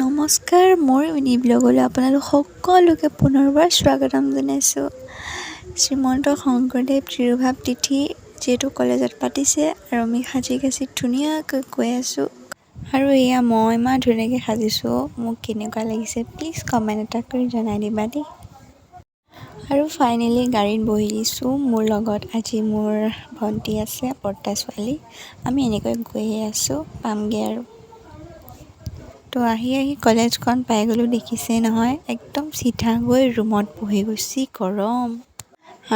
নমস্কাৰ, মোৰ মিনি ব্লগলৈ আপোনালোক সকলোকে পুনৰবাৰ স্বাগতম জনাইছোঁ। শ্ৰীমন্ত শংকৰদেৱ তিৰোভাৱ তিথি যিহেতু কলেজত পাতিছে আৰু আমি সাজি কাচি ধুনীয়াকৈ গৈ আছোঁ। আৰু এয়া মই ইমান ধুনীয়াকৈ সাজিছোঁ, মোক কেনেকুৱা লাগিছে প্লিজ কমেণ্ট এটা কৰি জনাই দিবা দেই। আৰু ফাইনেলি গাড়ীত বহি দিছোঁ। মোৰ লগত আজি মোৰ ভণ্টি আছে, বৰ্তা ছোৱালী। আমি এনেকৈ গৈয়ে আছোঁ, পামগৈ আৰু। তো আহি আহি কলেজখন পাই গ'লোঁ, দেখিছেই নহয়। একদম চিধা গৈ ৰুমত বহি গৈছি, গৰম।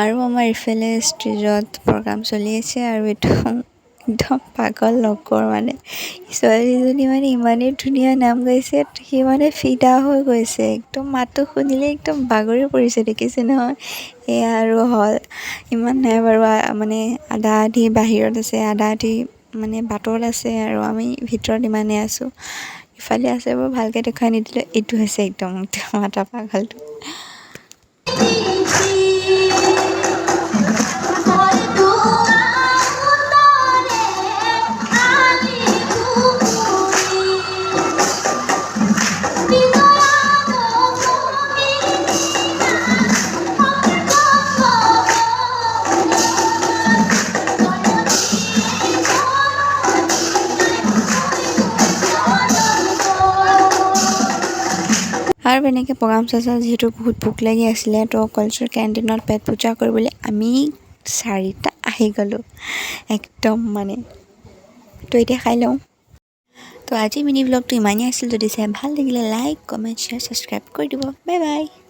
আৰু আমাৰ ইফালে ষ্টেজত প্ৰগ্ৰাম চলি আছে আৰু এইটো একদম পাগল লগৰ, মানে ছোৱালীজনী মানে ইমানেই ধুনীয়া নাম গাইছে, সি মানে ফিদা হৈ গৈছে একদম। মাতটো শুনিলে একদম বাগৰি পৰিছে, দেখিছে নহয়। এয়া আৰু হল ইমান নাই বাৰু, মানে আধা আধি বাহিৰত আছে, আধা আধি মানে বাটত আছে আৰু আমি ভিতৰত ইমানেই আছোঁ। ইফালে আছে বাৰু, ভালকৈ দেখুৱাই নিদিলে। এইটো হৈছে একদম মাতা পাগলটো। আৰু এনেকৈ প্ৰগ্ৰাম চাই যিহেতু বহুত ভোক লাগি আছিলে, তো কলেজৰ কেণ্টিনত পেট পূজা কৰিবলৈ আমি চাৰিটা আহি গ'লোঁ একদম মানে। তো এতিয়া খাই লওঁ। তো আজি মিনি ব্লগটো ইমানেই আছিল। যদি চাই ভাল লাগিলে লাইক, কমেণ্ট, শ্বেয়াৰ, ছাবস্ক্ৰাইব কৰি দিব। Bye bye.